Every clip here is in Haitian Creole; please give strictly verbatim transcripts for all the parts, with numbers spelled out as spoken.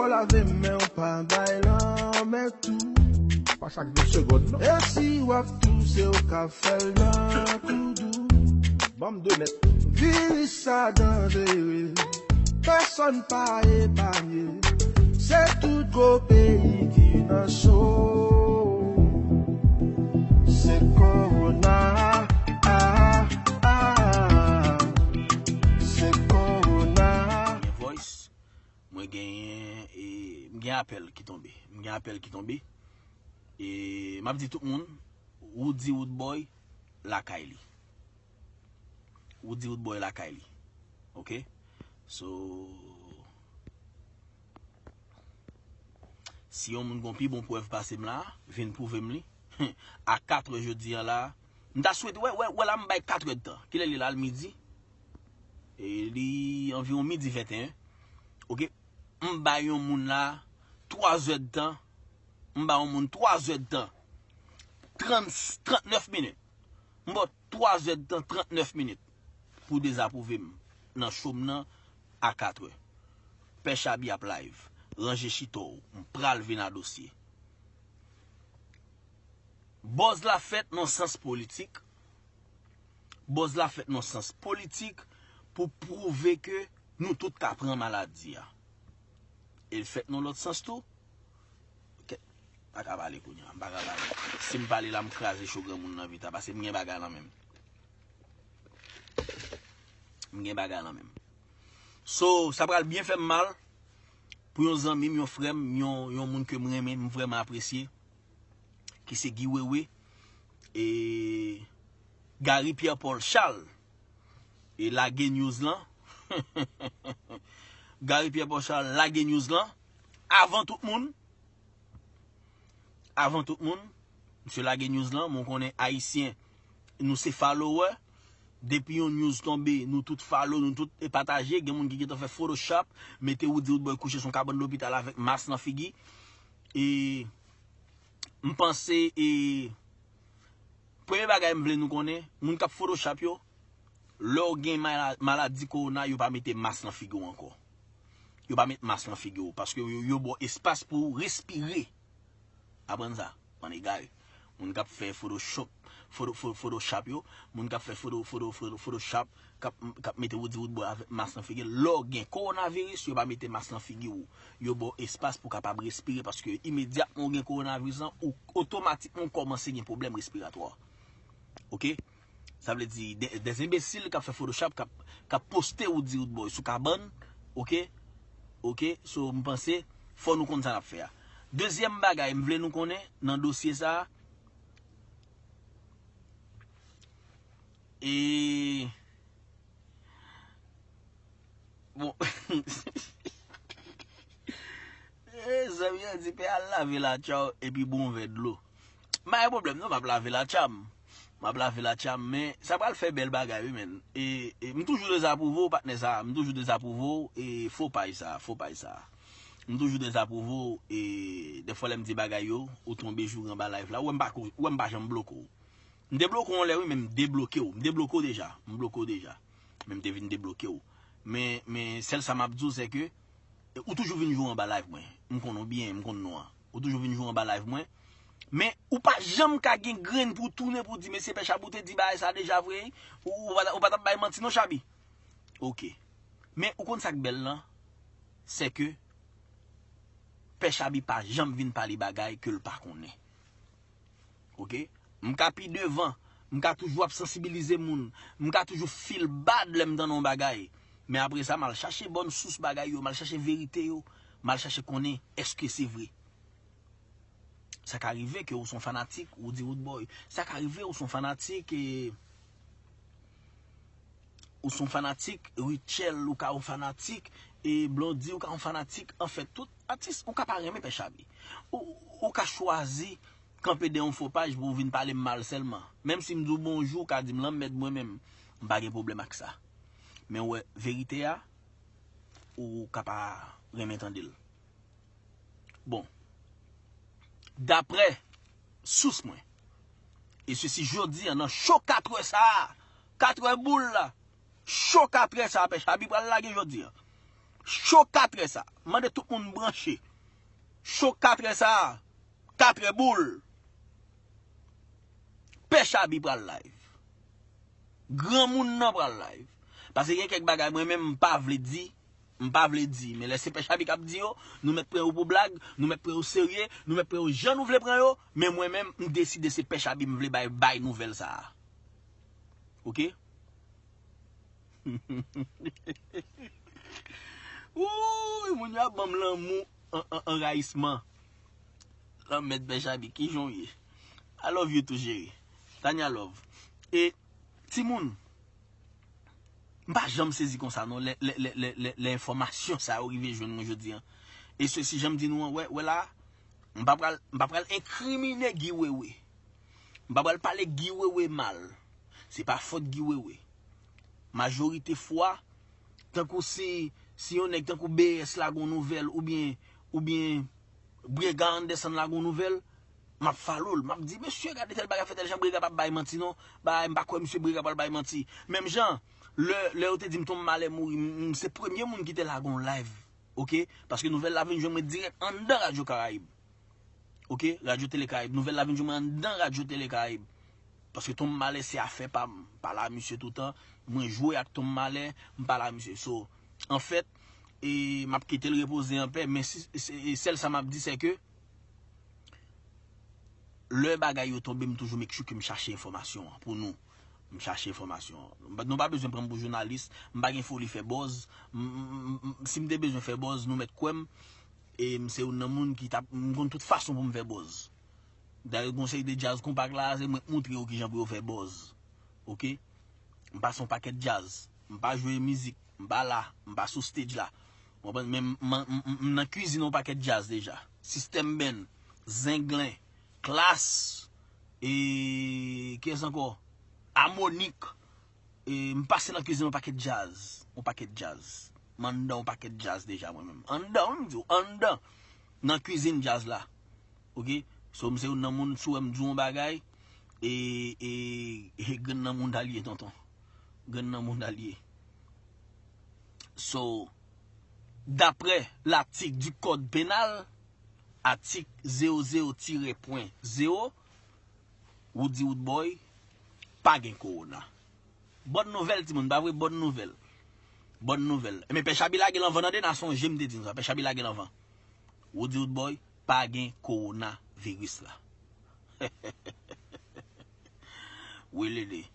Lave men w pa bay lanmè tou. Pa chak de segonn, non. E si w ap touse, w ka fè l nan koudou. Ban m de mèt. Viris sa danjere. Pèsonn pa epanye. Se tout gwo peyi ki nan cho. Se kowona. Ah, ah, ah. Se kowona. Gen voice. Mwen genyen, e, m gen apèl ki tonbe. M gen apèl ki tonbe. E, m ap di tout moun, Roody Roodboy lakay li. Roody Roodboy lakay li. Oke? So, si yon moun gon pi bon prèv pase m la, vin pwouve m li. A katrè jodi a la, m ta swete, wè, wè, wè la m bay katrè d tan. Kilè li la, l midi? E li anviwon midi venteyen. Oke? M ba yon moun la twa zè d tan. M ba yon moun twa zè d tan. Trant, trantnèf minit. M ba w twa zè d tan, trantnèf minit. Pou dezapwouve m nan cho m nan a katrè. Pè Chabi ap live. Ranje chita w. M pral vin a dosye. Buzz la fèt nan sans politik. Buzz la fèt nan sans politik pou pwouve ke nou tout ka pran maladi a. E l fèt nan lòt sans tou. Kèt, m pa ka pale kounye a, m pa ka pale. Si m pale la, m kraze cho granmoun nan vit a, paske m gen bagay nan men m. M gen bagay nan men m. So, sa pral byen fè m mal pou yon zanmi m, yon frè m, yon, yon moun ke m renmen, m vrèman apresye, ki se Guy Wewe, e Gary Pierre Paul Charles, e lage news lan. Gary Pierre Paul Charles lage news lan avan tout moun. Avan tout moun, misye lage news lan, men w konnen Ayisyen, nou se follower. Depi yon news tonbe, nou tout follow, nou tout e pataje. Gen moun ki gentan fè Photoshop, mete Roody Roodboy kouche sou yon kabann lopital avèk mas nan figi. E m panse, e premye bagay m vle nou konnen, moun k ap Photoshop yo, lè w gen mala-, maladi kowona, yo pa mete mas nan figi w ankò. Yo pa met mas nan figi w, paske yo, yo ba w espas pou w respire. Aprann sa, bann egare. Moun k ap fè Photoshop, Photo-, Photo-, Photoshop yo, moun k ap fè Photo-, Photo-, Photo-, Photoshop, k ap, k ap mete Roody Roodboy avèk mas nan figi l. Lè w gen kowonaviris, yo pa mete mas nan figi w. Yo ba w espas pou w kapab respire, paske imedyatman w gen kowonaviris lan, ou otomatikman w kòmanse gen pwoblèm respiratwa. Oke? Sa vle di, de, de enbesil k ap fè Photoshop, k ap, k ap poste Roody Roodboy sou kabann, oke? Oke? So, m panse, fò nou konn sa n ap fè a. Dezyèm bagay, m vle nou konnen, nan dosye sa a, e, bon, e, zanmi an di, "Pè, al lave latcha w epi bwè yon vè dlo." M pa gen pwoblèm non, m ap lave latcha m. M ap lave latcha m, men sa pral fè bèl bagay, wi, men. E, e, m toujou dezapwouve w, patnè sa. M toujou dezapwouve w, e, fo paj sa, fo paj sa. M toujou dezapwouve w, e, dèfwa lè m di bagay yo, ou tonbe joure anba live la. Ou wè m pa ko-, ou wè m pa janm bloke w. M debloke w yon lè, wi, men m debloke w. M debloke w deja. M bloke w deja. Men m te vin debloke w. Men, men sèl sa m ap di w, se ke ou toujou vin joure anba live mwen. M konnen w byen, m konn non an. Ou toujou vin joure anba live mwen. Men ou pa janm ka gen grenn pou w tounen pou w di, "Mesye, Pè Chabi, ou te di bagay sa deja vre, wi." Ou, ou pa, ou pa t ap bay manti non, Chabi. Oke. Men ou konn sa k bèl lan? Se ke Pè Chabi pa janm vin pale bagay ke l pa konnen. Oke? M ka pi devan, m ka toujou ap sansibilize moun, m ka toujou feel bad lè m tande yon bagay. Men apre sa, m al chache bòn sous bagay yo, m al chache verite yo, m al chache konnen èske se vre. Sa ka rive ke ou se yon fanatik Roody Roodboy. Sa ka rive ou se yon fanatik, e, ou se yon fanatik Rutshelle, ou ka yon fanatik, e, Blondy, ou ka yon fanatik. Anfèt, tout atis, ou ka pa renmen Pè Chabi. Ou, ou ka chwazi kanpe dèyè yon fo paj pou w vin pale m mal sèlman. Menm si m di w bonjou, ou ka di m lanmèd mwen menm. M pa gen pwoblèm ak sa. Men w wè, verite a, ou ka pa renmen tande l. Bon. Daprè sous mwen, e sesi jodi a, nan cho katrè sa a, katrè boul la, cho katrè sa a, Pè Chabi pral lage jodi a. Cho katrè sa. Mande tout moun branche. Cho katrè sa. Katrè boul. Pè Chabi pral live. Granmoun nan pral live. Paske gen kèk bagay mwen menm m pa vle di. M pa vle di. Men lè se Pè Chabi k ap di yo, nou mèt pran yo pou blag, nou mèt pran yo serye, nou mèt pran yo jan nou vle pran yo. Men mwen menm, m deside se Pè Chabi m vle bay, bay nouvèl sa a. Oke? Wouy, moun yo ap ban m lanmou an, an, anrayisman. Lanmèd Pè Chabi, kijan w ye? I love you too, cheri. Tanya love. E, timoun, m pa janm sezi konsa non, lè, lè, lè, lè, lè, lè enfòmasyon sa yo rive jwenn mwen jodi an. E sesi, jan m di nou an, wè, wè la, m pa pral, m pa pral enkrimine Guy Wewe. M pa pral pale Guy Wewe mal. Se pa fòt Guy Wewe. Majorite fwa, tankou si, si yon nèg tankou B S la gon nouvèl, oubyen, oubyen Brega Anderson la gon nouvèl, m ap follow l. M ap di, "Mesye, gade tèl bagay fè tèl jan, Brega p ap bay manti non. Bagay, m pa kwè misye Brega pral bay manti." Menm jan, lè, lè yo te di m Tom Malè mouri, m, m se premye moun ki te lage yon live. Oke? Paske nouvèl la vin jwenn mwen dirèk anndan Radyo Karayib. Oke? Radyo Tele Karayib. Nouvèl la vin jwenn mwen anndan Radyo Tele Karayib. Paske Tom Malè se afè pa m. M pale a misye toutan. Mwen jwe ak Tom Malè, m pale a misye. So, anfèt, e m ap kite l repoze anpè, men si, se, sèl sa m ap di, se ke lè bagay yo tonbe, m toujou make sure ke m chache enfòmasyon an pou nou. M chache enfòmasyon an. M pa, nou pa bezwen pran m pou jounalis. M pa gen foli fè buzz. M, m, m, m, si m te bezwen fè buzz, nou mèt kwè m. E m se youn nan moun ki t ap, m konn tout fason pou m fè buzz. Dayè, gon seri de djaz konpa k la, se mwen k montre yo kijan pou yo fè buzz. Oke? M pase yon pakèt djaz. M pa jwe mizik. M pa la. M pa sou stage la. Ou konprann? Men m, m, m, m, m nan kwizin yon pakèt djaz deja. System Band, Zenglen, Klass, e kiyès ankò? Harmonik. E m pase nan kwizin yon pakèt djaz. Yon pakèt djaz. M anndan yon pakèt djaz deja mwen menm. Anndan, wi, m di w, anndan. Nan kwizin djaz la. Oke? So, m se youn nan moun, si w wè m di w yon bagay, e, e, e grenn nan mouda l ye, tonton. Grenn nan mouda l ye. So, daprè latik di kòd penal, atik zewo zewo tirè pwen zewo, Woody Woodboy pa gen kowona. Bòn nouvèl, timoun, pa vre? Bòn nouvèl. Bòn nouvèl. Men Pè Chabi lage l anvan, tande, n a sonje m te di nou sa. Pè Chabi lage l anvan. Woody Woodboy pa gen kowonaviris la. Welele.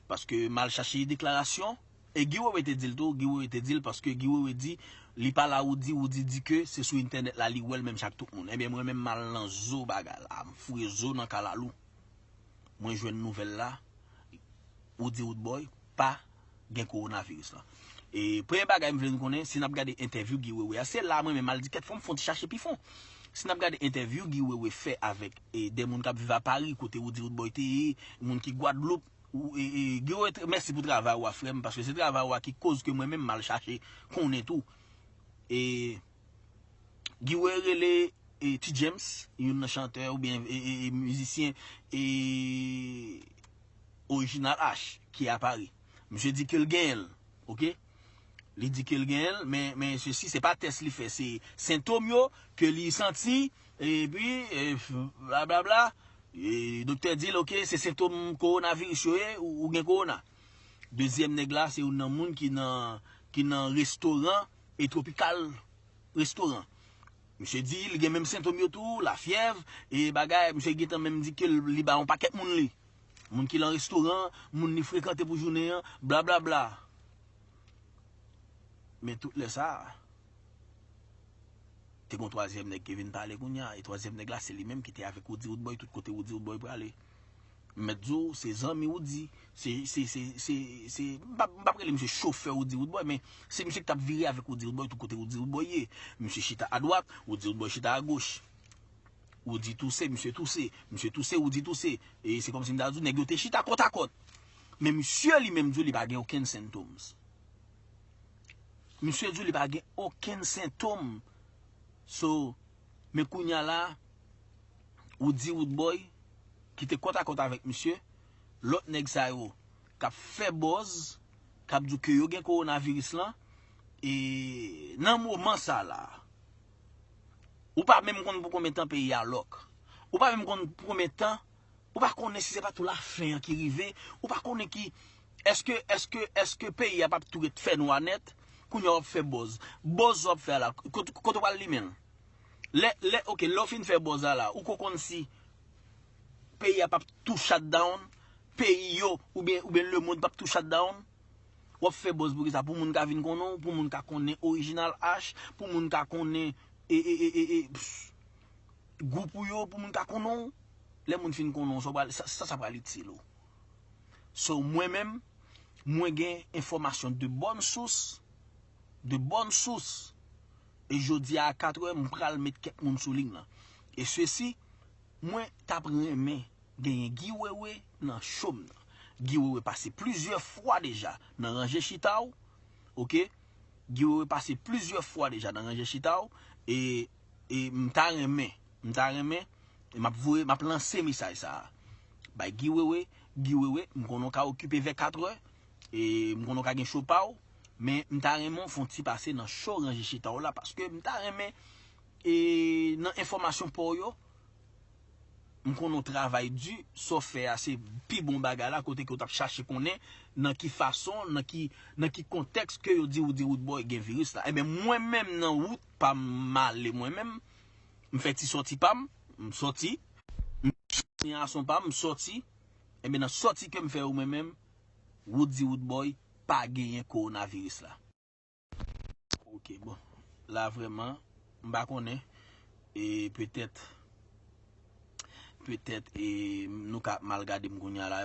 Paske m al chache deklarasyon, e Guy Wewe te di l tou, Guy Wewe te di l, paske Guy Wewe di, li pale a Woody, Woody di ke se sou entènèt la li wè l menm jan ak tout moun. Ebyen, mwen menm m al nan zo bagay la, m foure zo nan kalalou. Mwen jwenn nouvèl la, Woody Woodboy pa gen kowonaviris la. E premye bagay m vle nou konnen, si n ap gade entèvyou Guy Wewe a, se la mwen menm m al di kèt fò m fè yon ti chache pi fon. Si n ap gade entèvyou Guy Wewe fè avèk, e, de moun k ap viv a Pari, kote Woody Woodboy te ye, moun ki Gwadloup, ou, e, e, Guy Wewe, mèsi pou travay ou a, frè m, paske se travay ou a ki koz ke mwen menm m al chache konnen tou. E, Guy Wewe rele, e, T James, youn nan chantè oubyen, e, e, e, mizisyen, e, Original H, ki a Pari. Misye di ke l genyen l, oke? Li di ke l genyen l, men, men sesi, se pa tès li fè, se sentòm yo ke li santi, epi, e, blablabla. E, doktè di l, oke, se sentòm kowonaviris yo ye, ou, ou gen kowona. Dezyèm nèg la, se youn nan moun ki nan, ki nan restoran, e Tropical restoran. Misye di li gen menm sentòm yo tou, lafyèv, e bagay, misye gentan menm di ke li ba yon pakèt moun li. Moun ki lan restoran, moun li frekante pou jounen an, blablabla. Men tout lè sa, te gon twazyèm nèg ki vin pale kounye a, e twazyèm nèg la, se li menm ki te avèk Woody Woodboy, tout kote Woody Woodboy prale. M mèt di w, se zanmi Woody. Se, se, se, se, se, m p ap, m p ap rele misye chofè Woody Woodboy, men se misye ki t ap vire avèk Woody Woodboy tout kote Woody Woodboy ye. Misye chita adwat, Woody Woodboy chita agoch. Woody touse, misye touse. Misye touse, Woody touse. E se kòmsi m ta di w, nèg yo te chita kòtakòt. Men misye li menm di w li pa gen okenn symptoms. Misye di w li pa gen okenn sentòm. So, men kounye a la, Woody Woodboy, ki te kòtakòt avèk misye, lòt nèg sa yo, k ap fè buzz, k ap di w ke yo gen kowonaviris lan, E nan moman sa la, ou pa menm konn pou konbyen tan peyi a lòk. Ou pa menm konn pou konbyen tan, ou pa konnen si se pa tou lafen an ki rive, ou pa konnen ki, èske, èske, èske peyi a p ap tou ret fè nwa nèt, kounye a w ap fè buzz. Buzz w ap fè a la, kote, kote w pral limen l? Lè, lè, ok, lè w fin fè buzz a la, ou ko konn si peyi a p ap tou shut down, peyi yo, oubyen, oubyen lemonn p ap tou shut down. W ap fè buzz pou kisa? Pou moun ka vin konnen w, pou moun ka konnen Original H, pou moun ka konnen, e, e, e, e, e, ps, gwoup ou yo, pou moun ka konnen w. Lè moun fin konnen w, sa pral, sa, sa, sa pral itil ou. So, mwen menm, mwen gen enfòmasyon de bòn sous, de bòn sous. E jodi a, a katrè, m pral met kèk moun sou liy nan. E sesi, mwen t ap renmen genyen Guy Wewe nan show m nan. Guy Wewe pase plizyè fwa deja nan Ranje Chita w, ok? Guy Wewe pase plizyè fwa deja nan Ranje Chita w, e, e m ta renmen, m ta renmen, e m ap voye, m ap lanse mesaj sa a bay Guy Wewe. Guy Wewe, m konnen w ka okipe vè katrè, e m konnen w ka gen show pa w, men m ta renmen w fè yon ti pase nan show Ranje Chita w la, paske m ta renmen, e nan enfòmasyon pa w yo, m konnen w travay di, sa w fè a se pi bon bagay la, kote ke w t ap chache konnen nan ki fason, nan ki, nan ki kontèks ke yo di ou di Roodboy gen viris la. Ebyen, mwen menm nan wout pa m, m ale mwen menm, m fè ti sòti pa m, m sòti, m sòti a son pa m, m sòti, ebyen, nan sòti ke m fè yo mwen menm, Roody Roodboy pa genyen kowonaviris la. Ok, bon. La vrèman, m pa konnen. E petèt, petèt, e nou ka mal gade m kounye a la.